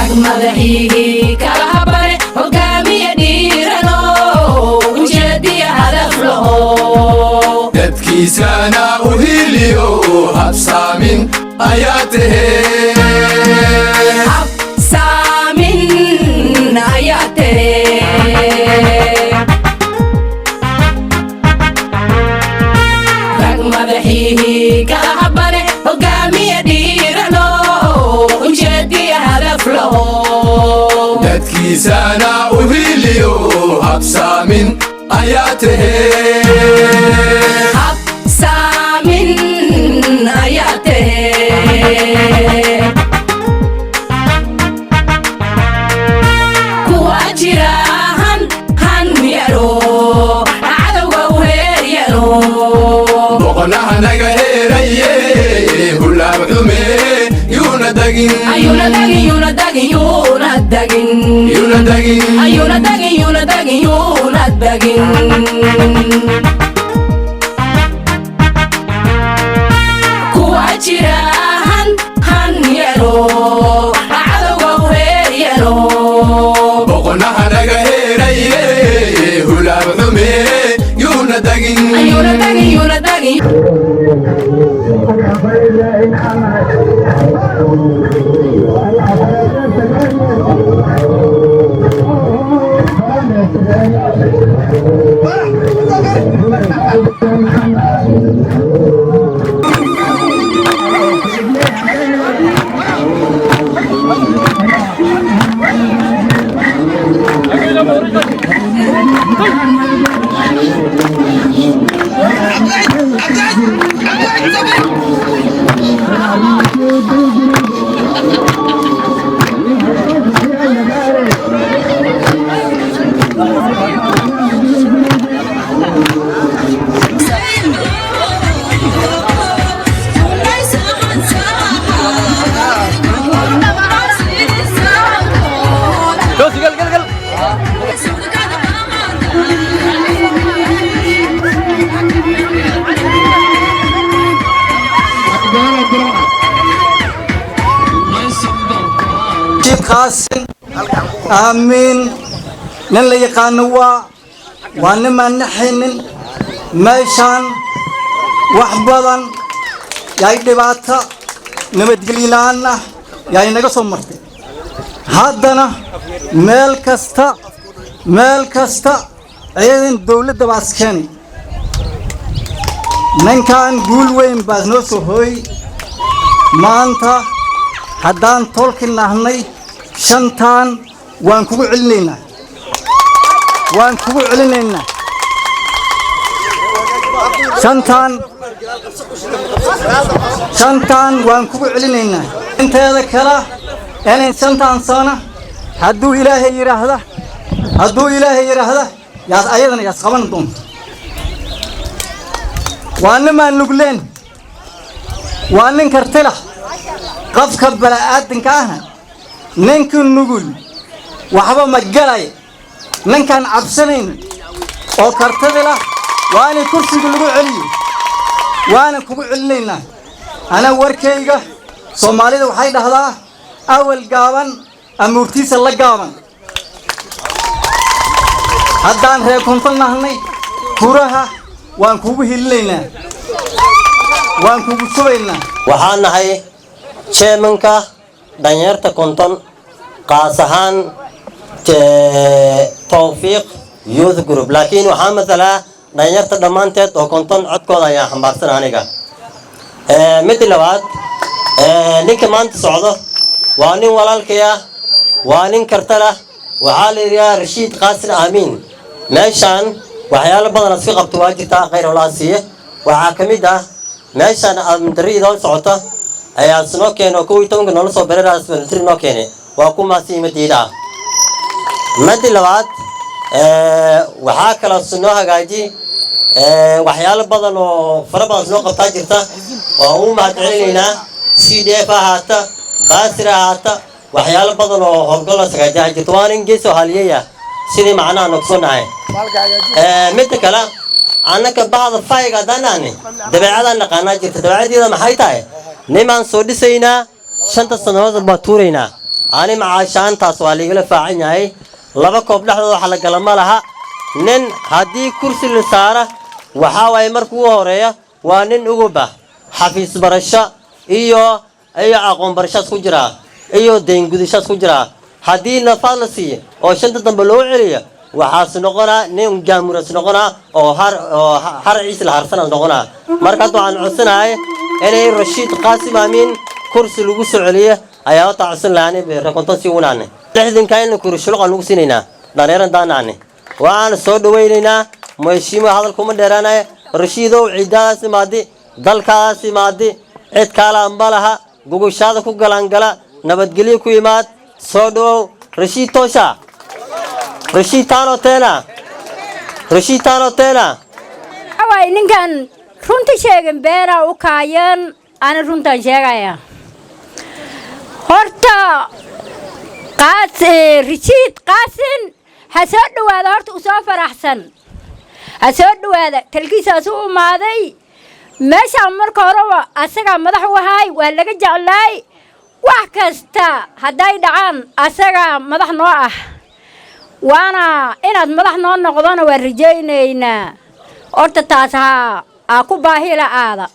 Rag madaxiihii kala habane, hogaamiye dhiirano, ujeediya hadaf laho. Dadkiisana u hiliyo, habsaamin ayaa tahee. Habsaamin ayaa tahe. Rag madaxiihii kala habane, hogaamiye dhiirano, ujeediya hadaf laho. Dadkiisana u hiliyo, habsaamin ayaa tahee. Habsaamin ayaa tahe. Kuwa jira han han yaro, cadowga u heer yaro. Boqonaha naga heeraye, hulaab xume yuuna dagin. Ayuuna dagin, yuuna dagin, yuuna dagin. Yuuna dagin. Ayuuna dagin, yuuna dagin, yuuna dagin. Kuwa jira han han yaro, cadowga u heer yaro. Boqonaha naga heeraye, hulaab xume yuuna dagin. Ayuuna dagin, yuuna dagin. Qaasin Aamiin, nin la yaqaano, waa nimaan naxaynin. Meeshaan wax badan yay dhibaato nabadgelyo la'aan ah yay naga soo martay. Haddana meel kasta, meel kasta ciidan dowladda baa iskeenay. Ninkan guul weyn baad noo soo hooy maanta. Haddaan tolki nahnay, shantaan waan kugu celinaynaa, waan kugu celinaynaa shantaan, shantaan waan kugu celinaynaa. Inteeda kale inay shantaan sano, hadduu Ilaahay yidhaahda, hadduu Ilaahay yidhaahda, yaas ayadana yaas qaban doonto. Waa nimaan nugleen, waa nin kartila. Qofka bala'aadanka ahna, ninka nugul waxba ma galay. Ninkaan cabsanayn oo kartida lah waa inay kursiga lagu celiyo, waana kugu celinaynaa. Ana warkayga, Soomaalida waxay dhahdaa awal gaaban amuurtiisa la gaaban. Haddaan reer Konton nahnay, kuraha waan kugu hilinaynaa, waan kugu subaynaa. Waxaan nahay chairmanka dhalinyarta Konton, qaas ahaan Towfiiq Youth Group, laakiin waxaan matalaa dhalinyarta dhammaanteed oo Konton. Codkooda ayaan xambaarsan aniga. Midda labaad, ninka maanta socdo waa nin walaalkay ah, waa nin kartala. Waxaa la yidhahaa Rashiid Qaasin Aamiin. Meeshaan waxyaalo badan iska qabto waa jirtaa, khayr olaa siiye. Waxaa ka mid ah meeshaan amdarri idoo socota ayaa noo keeno 11-ka noola soo bereeraasdiri noo keenay, waa ku maasiimadiida ah. Madi labaad, waxaa kaloo noo hagaaji waxyaalo badan oo fara badan noo qabtaa jirta. Waa ugu mahad celinaynaa, CDF ahaata, baasir ahaata, waxyaalo badan oo howlgallas hagaajiha jirta. Waana in geesoo haliyaya sidii macnaha nogsonahay. Midda kale, annaka bahda fayga haddaan nahni, dabeecadaan naqaanaa jirta. Dabeecadeeda maxay tahay? Nimaan soo dhisaynaa, 5-ta sannadood baan tuuraynaa. Ani macaashaantaas waa liigala faacan yahay. Laba koob dhexdooda waxa la gala ma laha. Nin haddii kursi la saara, waxaa waaye markuu u horeeya waa nin uguba xafiis barasho iyo aqoon barashaas ku jiraa iyo deengudashaas ku jiraa. Haddii nafaad la siiyo oo shanta dambe loo celiyo, waxaas noqonaa nin gaamuras noqonaa oo har oo harciis la harsanaas noqonaa. Marka hadda waxaan codsanahay inay Rashiid Qaasim Amiin kursi lagu soo celiyo ayaa horta codsan lahaani. Rekonton si unaane 60-ka in kuri shuluqaan ugu siinaynaa dhaneeran daanaane. Waan soo dhawaynaynaa mheshimiwa. Hadalka uma dheeraanaya. Rashiidow, ciidadaas imaadi, dalkaadaas imaadi, cid kaalaa ma laha. Gugushaada ku galaangala, nabadgelyo ku imaad. Soo dhawow Rashiid. Tosha Rashiid, tano tena Rashiid, tano tena. Waay ninkan runta sheegin beenaa u kaayan. Ani runtaan sheegaya. Horta Rashiid Qaasin ha soo dhawaada. Horta u soo faraxsan, ha soo dhawaada. Talkiisaas u imaaday meeshaan. Marka horeba asagaa madax u ahaay, waa laga jeclaay. Wax kasta hadday dhacaan, asagaa madax noo ah, waana inaad madax noo noqdona waan rajaynaynaa. Horta taas haa aa ku baahila aada.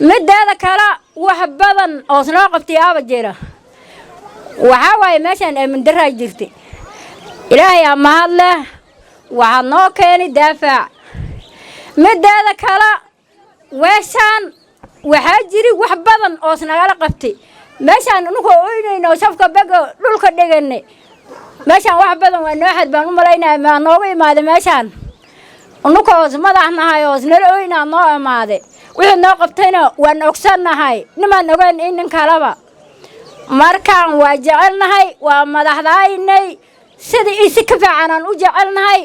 Mideeda kale, wax badan oos noo qabtay aaba jira. Waxaa waaye meeshaan aamindaraa jirta. Ilaahay aa mahad leh, waxaad noo keenay daafac. Mideeda kale, weeshaan waxaa jiri wax badan oos nagala qabtay meeshaan. Inunkoo oynayno oo safka bega dhulka dhiganay, meeshaan wax badan waa noo xad baan u malaynaya. Maa noogu imaaday meeshaan inunkoo madax nahay oos nala oynaa noo imaaday. Wixii noo qabtayna waan ogsannahay, nimaan ogeyn in nin kaleba. Markaan waa jecelnahay, waa madaxdaynay, sidai isi ka fiicanaan u jecelnahay.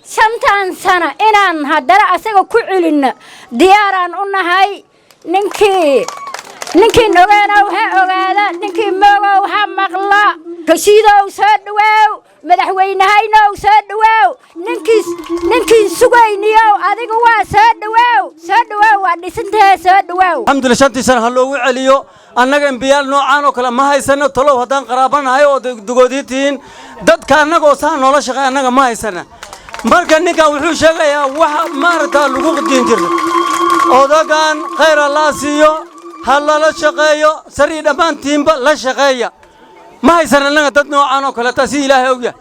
5-tan sana inaan haddana asaga ku celinno diyaaraan u nahay. Ninkii ogeenow ha ogaada, ninkii moogow ha maqla. Rashiidow, soo dhawaaw. Madaxweynehaynow, soo dhawaaw. Ninkii sugayniyow adiga waa soo dhawaaw, soo dhawaaw. Waa dhisantahe, soo dhawaaw. Alxamdulillah, 5-tii sana ha loogu celiyo. Annaga embiyaal noocaan oo kale ma haysano. Talow haddaan qaraabanahay oo dugoodii tihiin dadka annagoo saa noola shaqeey, annaga ma haysana. Marka ninkan wuxuu sheegayaa waxa maaragtaa lagu diin jirta. Odagan khayr allaa siiyo, ha lala shaqeeyo. Sarii dhammaantiinba la shaqeeya. Ma haysan annaga dad noocaan oo kaleeta, si Ilaahay ogyahay.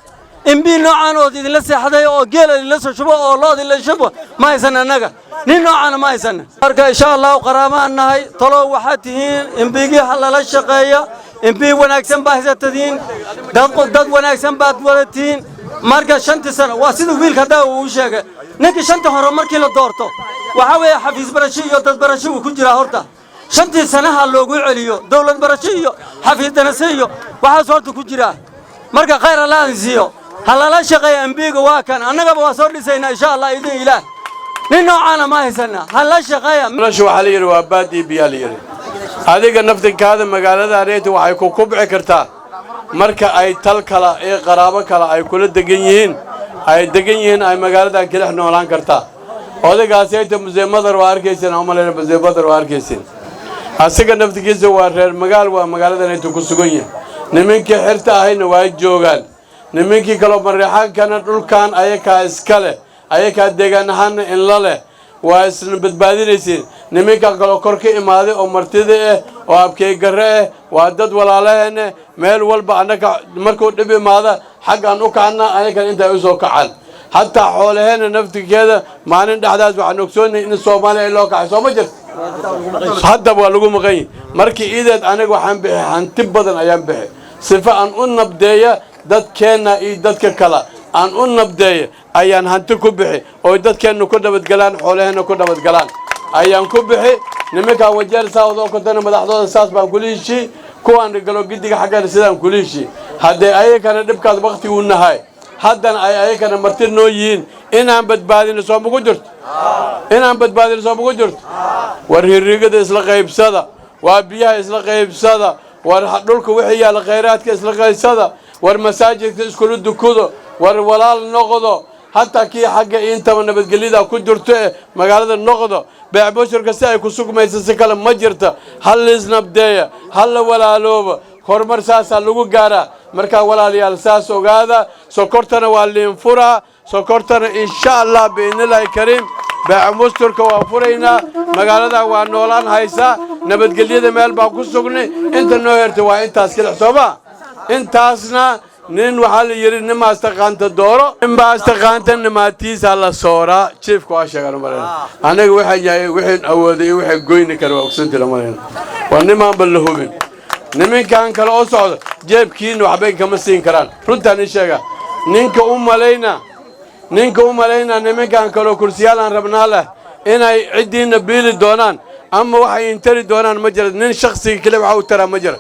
Imbii noocaan oo idinla seexday oo geela idinla soo shubo oo lood idinla shubo ma haysan annaga. Nin noocaana ma haysan. Marka insha Allahu qaraabaan nahay. Talow waxaad tihiin imbigii, ha lala shaqeeya. Imbii wanaagsan baa haysatadiin, dad wanaagsan baad wadatiin. Marka 5-tii sano waa sida wiilka haddaa uu sheegay. Ninkii shanta hore markii la doorto, waxaa weeye xafiis barasho iyo dad barasho uu ku jiraa. Horta 5-tii sanaha loogu celiyo dowlad barasho iyo xafiis danase iyo waxaas horta ku jiraa. Marka khayr alla siiyo, ha lala shaqeeya. Embiga waa kan, annagaba waa soo dhisaynaa insha Allah idin Ilaah. Nin noocaana ma haysana, ha la shaqeeya. Nolosha waxaa la yidhi waa baadii biyaa la yidhi. Adiga naftinkaada magaalada areeta waxay ku kubci kartaa marka ay tal kala iyo qaraabo kala ay kula degan yihiin, ay degan yihiin, ay magaaladan kalex noolaan kartaa. Odaygaasayta Musee Madar waa arkaysin, aan umalayna Musee Badar waa arkaysin. Asiga naftigiisa waa reer magaal, waa magaaladan intuu ku sugan yahay. Nimankii xirta ahayna waa joogaan, nimankii kaloo mareexaankana dhulkan ayakaa iska leh, ayakaa deegaan ahaana inla leh, waa isna badbaadinaysiin. Nimankan kaloo kor ka imaaday oo martida ah oo abkeegarre ah waa dad walaalaheene. Meel walba annaga markuu dhib imaada xaggaan u kacna, ayakan intay usoo kacaan. Hataa xoolaheena naftigeeda maalin dhexdaas waxaan ogsoonnahay in Soomaaliya ay loo kacay. Soo ma jirto? Haddaba waa lagu maqan yahi. Markii iideed aniga waxaan bixi hanti badan ayaan bixi sifa aan u nabdeeya dadkeenna iyo dadka kale aan u nabdeeya ayaan hanti ku bixi oo dadkeenna ku nabadgalaan, xoolaheenna ku nabadgalaan ayaan ku bixi. Nimankaan Wajeer saawad oo kontana madaxdooda saas baan kula heshii, kuwaan galo gidiga xaggana sidaan kula heshii. Haddee ayakana dhibkaas waktiguu nahay, haddana ay ayakana marti noo yihiin, inaan badbaadino soo maku jirto? Inaan badbaadino soo maku jirto? War hirigada isla qaybsada, waa biyaha isla qaybsada, war dhulka wixii yaalla khayraadka isla qaybsada, war masaajidka iskula dukudo, war walaal noqdo. Hataa kii xagga intaba nabadgelyada ku jirto ee magaalada noqdo, beecbushurka si ay ku sugmaysa si kale ma jirta. Ha laisnabdeeya, ha la walaalooba. Horumar saasaa lagu gaaraa. Markaa walaalayaal, saas ogaada. Sokortana waa liin furaa. Sokortana, insha Allah, biidnillaahi kariim, beeca musturka waa furaynaa. Magaalada waa noolaan haysaa. Nabadgelyada meel baan ku sugnay. Inta noo hertay waa intaas kilix, sooma? Intaasna nin waxaa la yidhi, nimaas taqaanta dooro, ninbaas taqaanta nimaatiisa la sooraa. Jiifka waa sheegaan malayna. Aniga waxaan yahay, wixin awooday iyo waxay goyni kara waa ogsanti malayna. Waa nimaanba la hubin. Niminkan kale oo socda jeebkiina waxbay kama siin karaan. Runtaan ii sheega. Ninka u malayna niminkan kaleo kursiyaalaan rabnaa leh inay ciddiinna biili doonaan ama waxay intari doonaan, ma jira. Nin shaksiga kale wax u taraa ma jira.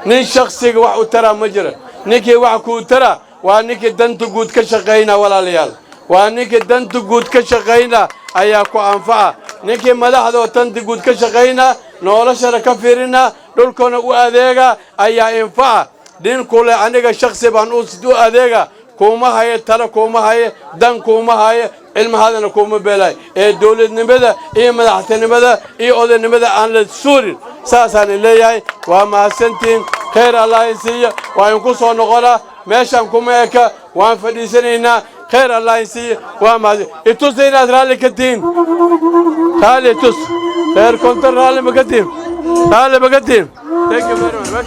Nin shaksiga wax u taraa ma jira. Ninkii wax kuu tara waa ninkii danta guud ka shaqayna. Walaalayaal, waa ninkii danta guud ka shaqayna ayaa ku anfaca. Ninkii madaxda oo danta guud ka shaqayna, noloshana ka fiirina, dhulkana u adeega ayaa infaca. Nin kule aniga shaksi baan u adeega, kuuma hayo talo, kuuma hayo dan, kuuma hayo cilmahadana, kuuma beelay. Ee dowladnimada iyo madaxtinimada iyo odaynimada aan la suurin, saasaan leeyahay. Waa mahadsantiin. Khayr Allah in siiyo. Waa inku soo noqonaa. Meeshaan kuma eka, waan fadhiisanaynaa. Khayr Allah in siiyo. Waa mahadsan. Itusa inaad raalli ka tihiin. Raalli itus. Reer Konton, raalli ma ka tihiin? Raalli ma ka tihiin? Thank you very much.